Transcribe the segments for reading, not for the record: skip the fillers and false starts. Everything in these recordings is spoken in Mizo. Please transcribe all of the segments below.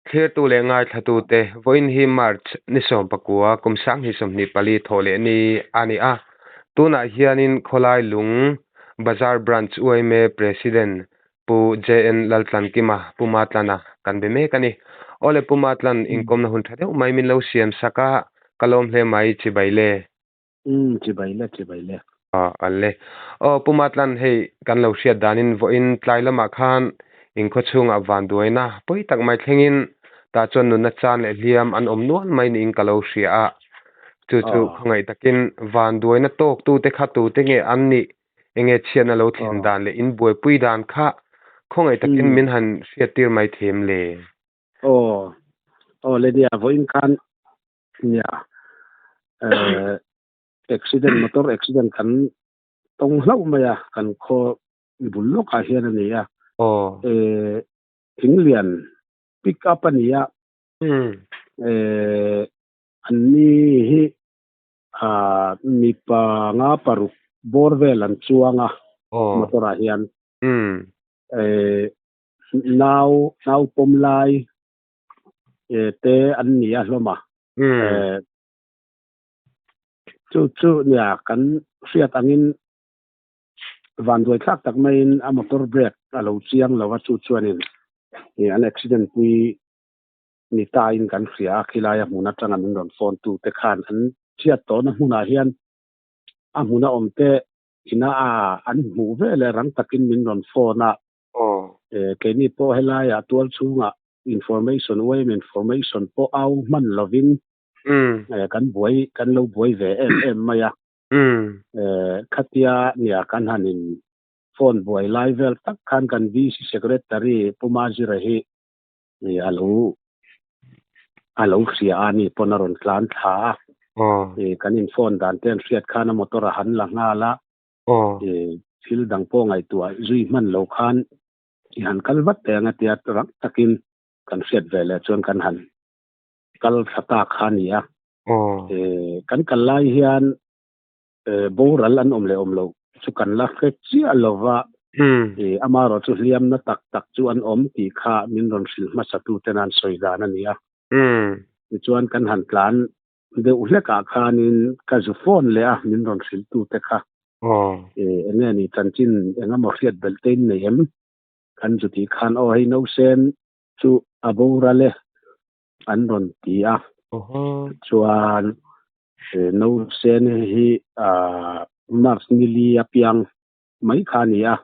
Thlirtu leh ngaithlatute, vawiin hi March ni 19 kum 2024 thawh leh ni a ni a. Tunah hianin khawlai lung Bazar Branch yma President Pu JN Laltlankima, Pu Matlana kan be mek a ni. Awle Pu Matlan, inkawmna hun tha deuh mai min lo siam sak a, ka lawm hle mai chibai le. Umm chibai le chibai le. A al le. Aw Pu Matlan hei kan lo hriat danin vawiin tlai lamah khan inkhaw chhungah vanduaina pawi tak mai thlengin tah chuan nunna chan leh hliam an awm nual mai niin ka lo hria a. Chu chu khawngaih takin vanduaina tawktute kha tute nge an nih enge chhiatna lo thlen dan leh in buaipui dan kha khawngaih takin min han hriattir mai them le. Aw aw le nia vawiin khan Nia eh accident motor accident kan tawng hlauh mai a kan khaw bul lawkah hian a ni a eh thinglian pick up a ni a eh an ni hi ah mipa nga paruk bawr vel an chuang a motor ah hian eh nau nau pawm lai eh te an ni a hlawm a eh chu chu nia kan hriat angin vanduai thlak tak maiin a motor brake a lo chiang lo a chu chuanin eh an accident pui ni ta in kan hria a khilai a hmun atanga min rawn phone tu te khan an chhiat tawhna hmunah hian a hmuna awm te ina a an hmuh veleh rang takin min rawn phone a Keini pawh helaiah tual chhungah information uaim information pawh au hman lovin kan buai kan lo buai ve em em mai a. Khatia nia kan han in phone buai lai vel tak khan kan VC Secretary Pu Mazira hi a lo a lo hria a ni pawn a rawn tlan thla a. Kan in phone dan te an hriat khan a motor a han la nghal a. Thil dang pawh ngaihtuah zui hman lo khan i han kal vat teh ang a tia rang takin kan hriat ve leh chuan kan han kal thla ta kha a ni a. Kan kal lai hian boral an awm leh awm loh chu kan la hre chiah lo va, amaherawh chu hliamna tak tak chu an awm tih kha min rawn hrilh hmasatu ten an sawi dan a ni a. Tichuan kan han tlan deuh hlekah khanin ka zu phone leh a min rawn hrilh tu te kha eng nge ni chanchin eng emaw hriat belh te in nei em kan zu tih khan aw hei nausen chu a boral e an rawn ti a chuan nausen hi March nili a piang mai kha a ni a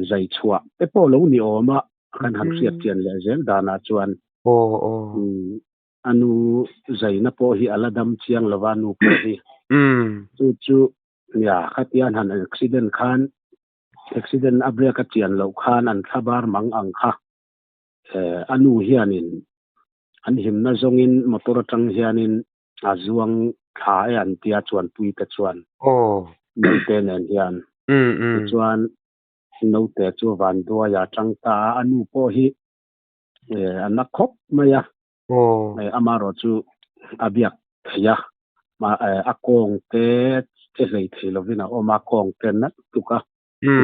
zai chhuah te pawh lo ni awm a kan han hriat chian leh zel danah chuan A nu zaina pawh hi a la dam chiang lo va, a nu pawh hi. Chu chu nia khatian han accident khan accident a brake a chian loh khan an thla bar mang ang kha. A nu hianin an himna zawngin motor atang hianin a zuang thla e an tia chuanpui te chuan naute nen hian. Tichuan naute chu vanduai a tang ta a, a nu pawh hi a na khawp mai a amaherawh chu a biak theih a a kawng te che hlei thei lovin a awm a kawng te nalh tuk a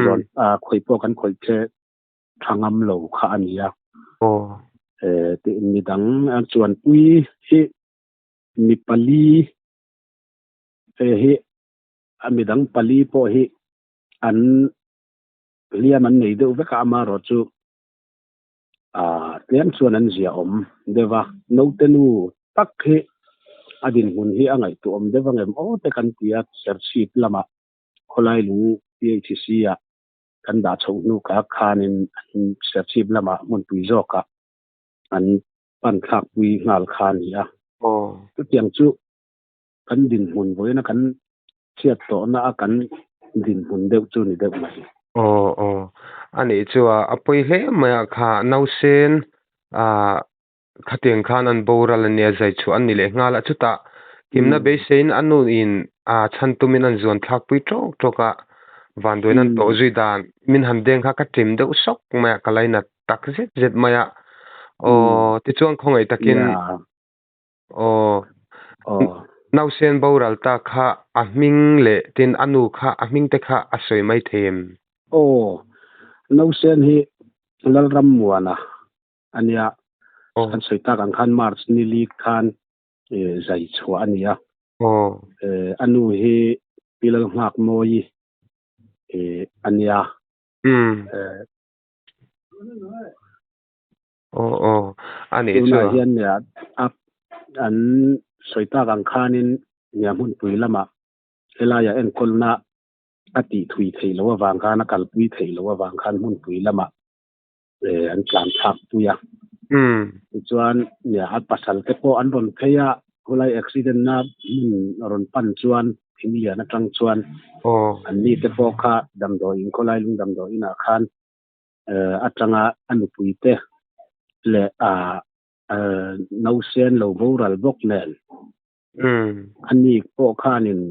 zawn khawih pawh kan khawih che tha ngam lo kha a ni a midang chuanpui hi mi pali hi a midang pali pawh hi an hliam an nei deuh vek a amaherawh chu Ah tlem chuan an zia awm deuh a, naute nu tak hi a dinhmun hi a ngaihtuah awm deuh ang em aw te kan ti a, Serchhip lamah khawlai lung PHC ah kan dah chhoh hnu kha khanin an Serchhip lamah hmunpui zawkah an pan thlakpui nghal kha a ni a. Chutiang chu kan dinhmun vawiina kan chhiat tawhna a kan dinhmun deuh chu ni deuh mai. Aw aw a nih chu a a pawi hle mai a kha nausen ah khatiang khan an boral a nia zai chhuah an ni leh nghal a chutah himna beiseiin a nu in a chhan tumin an zuan thlak pui tawk tawk a vanduain an tawh zui dan min han deng kha ka ṭim deuh sawk mai a ka lainat tak zet zet mai a aw tichuan khawngaih takin aw. Nausen boral ta kha a hming leh tin a nu kha a hming te kha a sawi mai thei em? Aw, Nausen hi Lalrammuana a nia. Kan sawi tak ang khan March ni li khan zai chhuah a ni a. A nu hi Pi Lalnghakmawii a nia. Aw aw, a nih chu. Tunah hian nia a an sawi tak ang khanin nia hmunpui lamah helaiah enkawlna a tih thui theih loh avang khan a kalpui theih loh avang khan hmunpui lamah an tlan thlak pui a. Tichuan nia a pasal te pawh an rawn phei a, khulai accident na hmun rawn pan chuan thinglian atang chuan an ni te pawh kha damdawiin khawlai lung damdawiin ah khan atanga a nupuite leh a nausen lo boral bawk nen a ni pawh khanin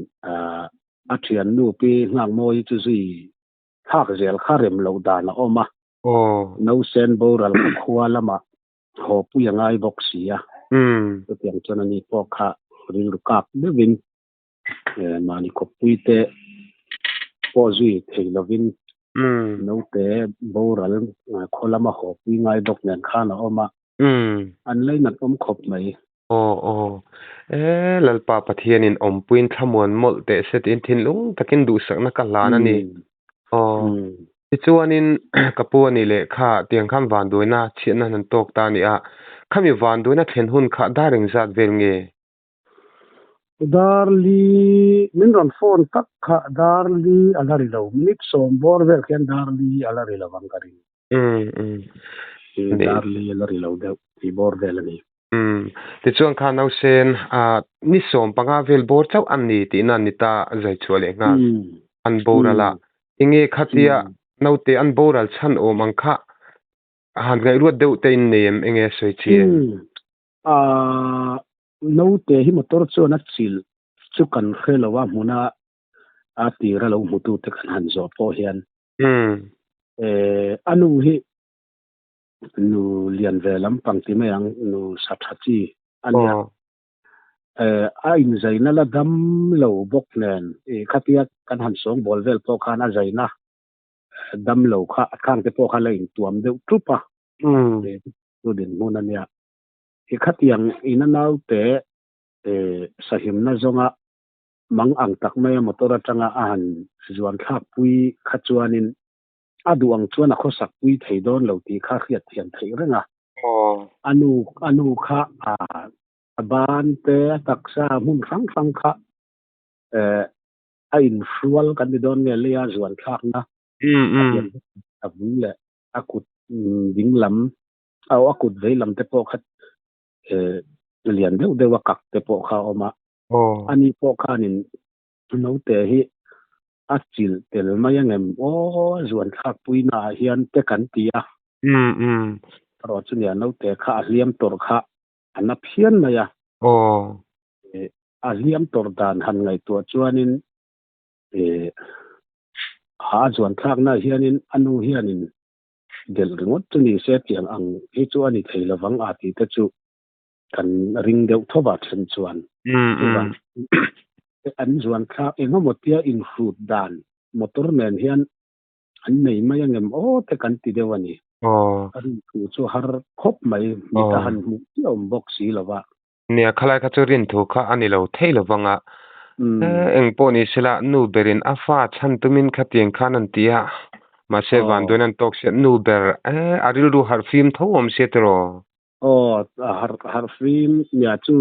a thiannu pi Nghakmawi chu zui thlak zel kha rem loh dan a awm a, nausen boral kha khua lamah haw pui a ngai bawk si a, chutiang chuan a ni pawh kha rilru kak deuhin mahni khawppuite pawh zui thei lovin naute boral khaw lama haw pui ngai bawk nen khan a awm a, an lainat awm khawp mai. Aw aw. E Lalpa Pathianin awmpuiin thlamuan mawlh teh se tiin thinlung takin duhsakna ka hlan a ni. Aw. Tichuanin ka pu a nih leh kha tiang khan vanduaina chhiatna an tawk ta a ni a, khami vanduaina thlen hun kha dar engzat vel nge? Darli, min rawn phone tak kha Darli a la ri lo, minute sawm bawr vel khian Darli a la ri lo ang ka ring. Darli a la ri lo deuh tih bawr vel a ni. Tichuan kha nausen ni 15 vel bawr chauh a ni tihna an ni ta zai chhuah leh nghal an boral a. Enge khatia naute an boral chhan awm ang kha han ngaihruat deuh te in nei em enge sawi chi em? Aaa naute hi motor chuan a chilh chu kan hre lo a hmuna a tira lo hmutu te kan han zawh pawh hian eh a nu hi nu lian ve lampang ti mai ang nu sa tha chi a nia eh a inzaina la dam lo bawk nen ih khatia kan han sawngbawl vel pawh khan a zaina dam lo kha a khang te pawh kha la intuam deuh tup a chu dinhmun a nia. I khatiang ina naute sahimna zawnga mang ang tak maia motor atanga a han zuan thlak pui kha chuanin a duh ang chuan a khawsak pui thei dawn lo tih kha hriat thiam theih reng a. A nu a nu kha a ban te a taksa hmun hrang hrang kha a inhrual kan ti dawn nge leia zuan thlakna a pian a vun leh a kut ding lam Aw a kut vei lam te pawh kha eh lian deuh deuh a kak te pawh kha a awm a. Ani pawh khanin naute hi a chilh tel mai angem aw zuan thlak puina ah hian te kan ti a. Erawh chu nia naute kha a hliam tawrh kha a na phian mai a. A hliam tawrh dan han ngaihtuah chuanin eh a zuan thlakna hianin a nu hianin Delh ringawt chu ni se tiang ang hi chu a ni thei lovang a tih te chu kan ring deuh tho va then chuan. Chuvang an zuan thlak engemaw tia inhrut dan motor nen hian an nei mai angem aw te kan ti deuh a ni. A rin thu chu har khawp mai, mit a han hmuh chiah awm bawk si lo va. Nia, khalai kha chu rin thu kha a ni lo thei lo vang a. Eng pawh ni sela, nu berin a fa chhan tumin khatiang khan an ti a. Mahse, vanduain an tawk sia, nu ber a rilru harh fim tho awm sia tiraw? Aw, harh fim nia chu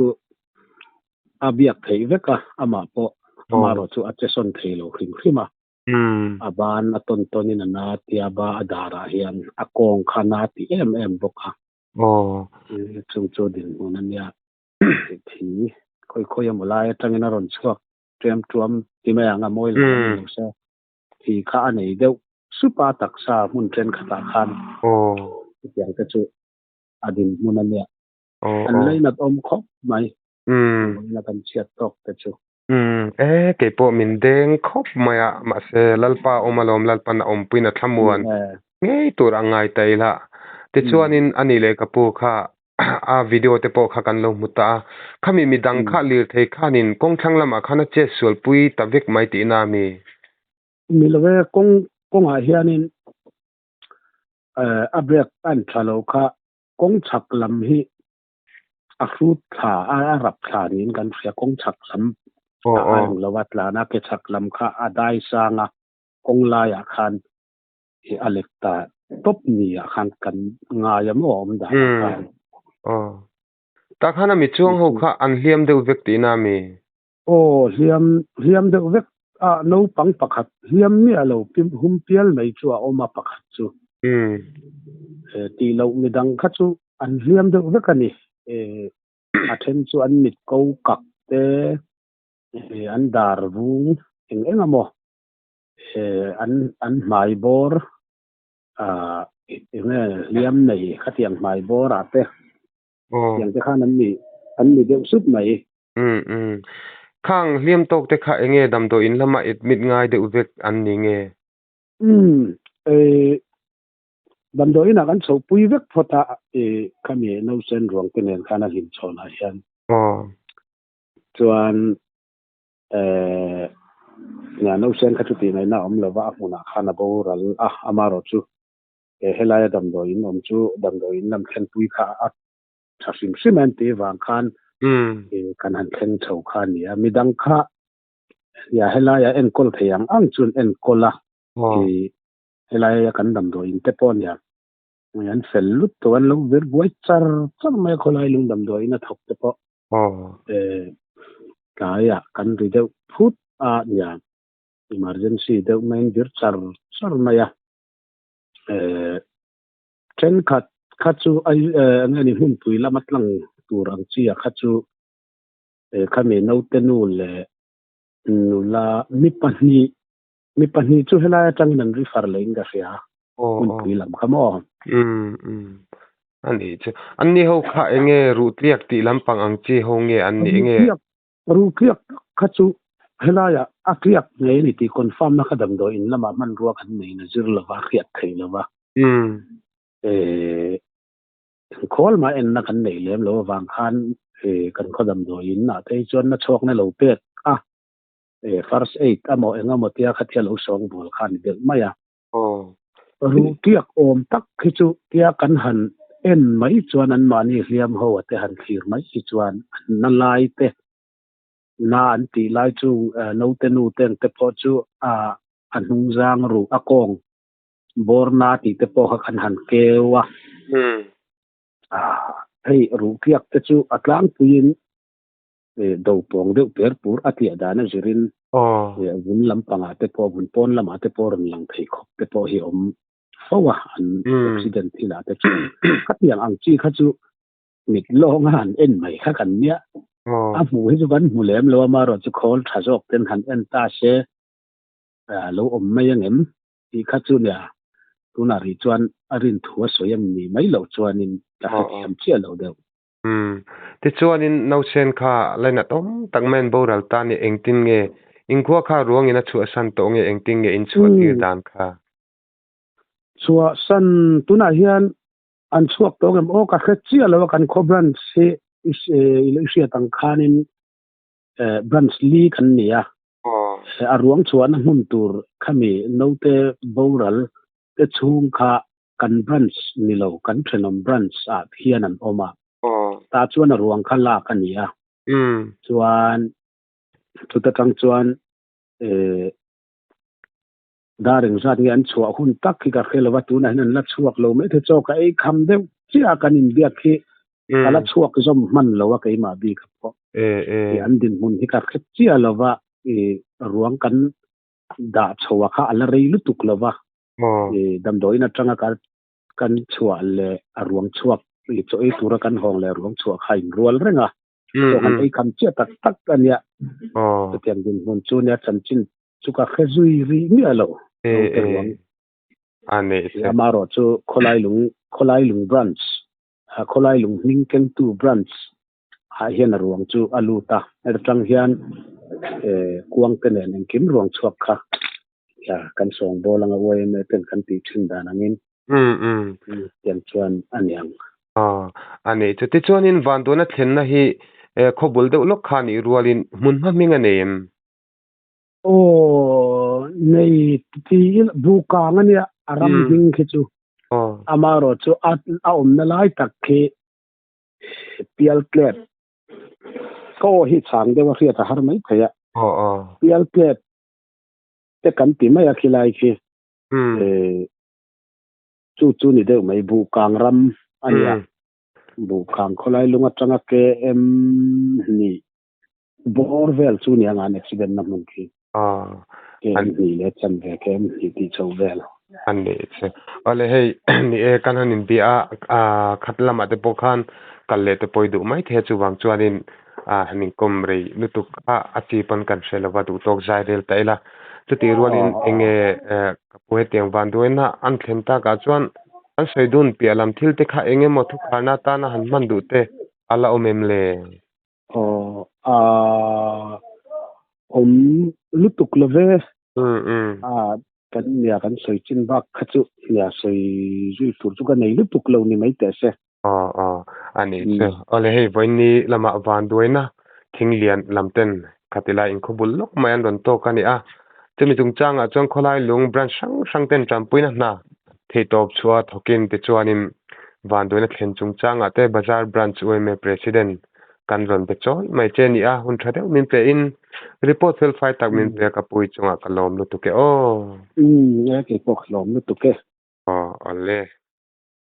a biak theih vek a, amah pawh amaherawh chu a che sawn thei lo hrim hrim a. A ban a tawn tawnin a na tia ba a darah hian a kawng kha na ti em em bawk a. Aw. Chung chu dinhmun a nia. Thi khawi khawi emaw lai atangin a rawn chhuak ṭem ṭuam ti mai ang a mawi lo a ni lo se. Thi kha a nei deuh sup a taksa hmun ṭhenkhatah khan. Aw. Chutiang te chu a dinhmun a nia. An lainat awm khawp mai. Vawiina kan chhiat tawk te chu. Umm e keipawh min deng khawp mai a, mahse Lalpa awm alawm Lalpan a awmpuiin a thlamuan ngei tur a ngai ta ila. Tichuanin a ni leh ka pu kha. A video te pawh kha kan lo hmu ta a. Khami midang kha lirthei khanin kawngthlang lamah khan a chet sualpui ta vek mai tihna a mi? Ni lo e, kawng kawngah hianin a brake a en tha lo kha kawng chhak lam hi a hrut thla a rap thla niin kan hria. Kawng chhak lam a eng lo a tlan a, ke chhak lam kha a dai sang a, kawng laiah khan a let ta tawp ni ah khan kan ngai a maw awm dan ah khan. Aw. Tah khan a mi chuang ho kha an hliam deuh vek tihna a mi? Aw, hliam hliam deuh vek a naupang pakhat hliam miah lo pim hum pial mai chu a awm a pakhat chu. Tih loh midang kha chu an hliam deuh vek a ni. A then chu an mit ko kak te, an dar vung eng eng a maw. An an hmai bawr ah enge hliam nei khatiang hmai bawr ah te tiang te khan an ni an ni deuh sup mai. Umm umm. Khang hliam tawk te kha enge damdawi in lama admit ngai deuh vek an ni nge? Umm eh damdawi inah kan chhoh pui vek phawt a eh khami nausen ruang te nen khan a hlim chhawn ah hian. Aw. Chuan Eh, nia nausen kha chu tih ngaihna a awm lova, a hmunah khan a boral a, amaherawh chu he helaia damdawi in awm chu damdawi in lam thlenpui kha a tha hrim hrim a en tih vang khan kan han thleng chho kha a ni a, midang kha nia helaia enkawl thei ang ang chuan enkawl a, helaia kan damdawi in te pawh nia an fel lut tawh an lo vir buai char char mai a khawlai lung damdawi in a thawk te pawh. Tlaiah kan ri deuh phut a nia, emergency deuh maiin vir char char mai a. Thenkhat kha chu eng nge ni hmunpui lama tlang tur ang chi ah kha chu khami naute nu leh nula mi pahnih mi pahnih chu helai atangin an refer leh in ka hria hmunpui lam kha maw. A nih chu. An ni ho kha eng nge ruh tliak tih lampang ang chi ho nge an nih nge? Ruh tliak, ruh tliak tak kha chu helaia a tliak ngei a ni tih confirm na kha damdawi in lamah hmanrua kan neiin a zir lova, a hriat theih lova. Khawl mah enna kan neih lem lo avang khan kan khaw damdawi in ah te hi chuan na chhuakna lo pek a, first aid amaw eng amaw tia khatia lo sawngbawl kha a ni deuh mai a. Ruh tliak awm tak hi chu tia kan han en mai chuan anmahni hliam ho a te han thlir mai hi chuan an na lai te, na an tih lai chu naute nu te ang te pawh chu a a hnungzang ruh a kawng bawr na tih te pawh kha kan han keu a. Hei ruh tliak te chu a tlangpuiin do pawng deuh per pur a tliah dan a zirin vun lampangah te pawh vun pawn lamah te pawh rawn lang thei khawp te pawh hi awm fo a an accident thilah te chuan khatiang ang chi kha chu mit lawnga han en mai kha kan nia a hmuh hi chu kan hmu lem lo a marawh chu khawl tha zawk ten han en ta se lo awm mai angem tih kha chu nia tunah rih chuan a rin thu a sawi a ni mai loh chuanin ka hrethiam chiah lo deuh. Umm. Tichuanin nausen kha lainat awm tak mai an boral ta nia engtin nge inkhua kha ruangin a chhuahsan tawh nge engtin nge inchhuah tir dan kha? Chhuahsan tunah hian an chhuak tawh ngem aw ka hre chiah lo a kan khaw branch hi i lo hriat ang khanin branch li kan ni a. A ruang chhuahna hmun tur khami naute boral te chhung kha kan branch ni lo, kan thenawm branch ah hian an awm a. Tah chuan a ruang kha lak a ni a. Chuan chuta tang chuan eh dar engzat nge an chhuah hun tak hi ka hre lo va, tunah hian an la chhuak lo mai thei chaw ka ei kham deuh chiah a kan inbiak hi ka la chhuak zawm hman lo a keimah bik ah pawh. An dinhmun hi ka hre chiah lo va, ruang kan dah chho a kha a la rei lutuk lo va. Damdawiin atanga kan chhuah leh a ruang chhuak chaw ei tura kan hawng leh a ruang chhuah kha a inrual reng a, chaw kan ei kham chiah tak tak a nia. Chutiang dinhmun chu nia chanchin chu ka hre zui rih miah lo naute ruang. Amaherawh chu Khawlailung Khawlailung branch Khawlailung hming kengtu branch ah hian a ruang chu a lut a, heta tang hian kuang te nen engkim ruang chhuak kha kan sawngbawl anga YMA ten kan tih thin dan angin tiang chuan a ni ang. Aw, a nei chu. Tichuanin vanduaina thlenna hi khaw bul deuh lawk kha nih rualin hmunhma hming a nei em? Aw, nei tiin Bukang a nia, a ram hming khi chu. Amaherawhchu a awmna lai tak khi Pialtlep, ka aw hi chhang deuh a hriat a har mai thei a. Pialtlep te kan ti mai a khilai khi. Chu chu ni deuh mai, Bukang ram a nia. Bukang khawlai lung atanga KM hnih bawr vel chu nia ngan accident na hmun khi. KM hnih leh chanve KM hnih tih chho vel. A nih chu. Awle hei ni e kan han inbia a, khat lamah te pawh khan kal leh te pawh i duh mai thei a, chuvang chuanin han inkawm rei lutuk a, a chi pawn kan hre lova duhtawk zai rel ta ila. Chutih rualin enge ka pu hetiang vanduaina an thlen takah chuan an sawi dun piah lam thil te kha eng emaw thukharna atana han hman duh te a la awm em le? Aw a awm lutuk lo ve. A kan nia kan sawi chin bak kha chu nia sawi zui tur chu ka nei lutuk lo ni mai teh se. Aw aw a nih chu. Awle hei vawiin lamah vanduaina thinglian lam ten khatila inkhawbul lawk mai an rawn tawk a ni a. Chumi chungchangah chuan khawlai lung branch hrang hrang ten tanpuina hna theihtawp chhuah thawkin tichuanin vanduaina thlen chungchangah te Bazar Branch UMA President kan rawn be chawi mai che ni a, hun tha deuh min pe in report fel fai tak min pek a pui chungah ka lawm lutuk e aw. Umm e keipawh ka lawm lutuk e. Aw awle.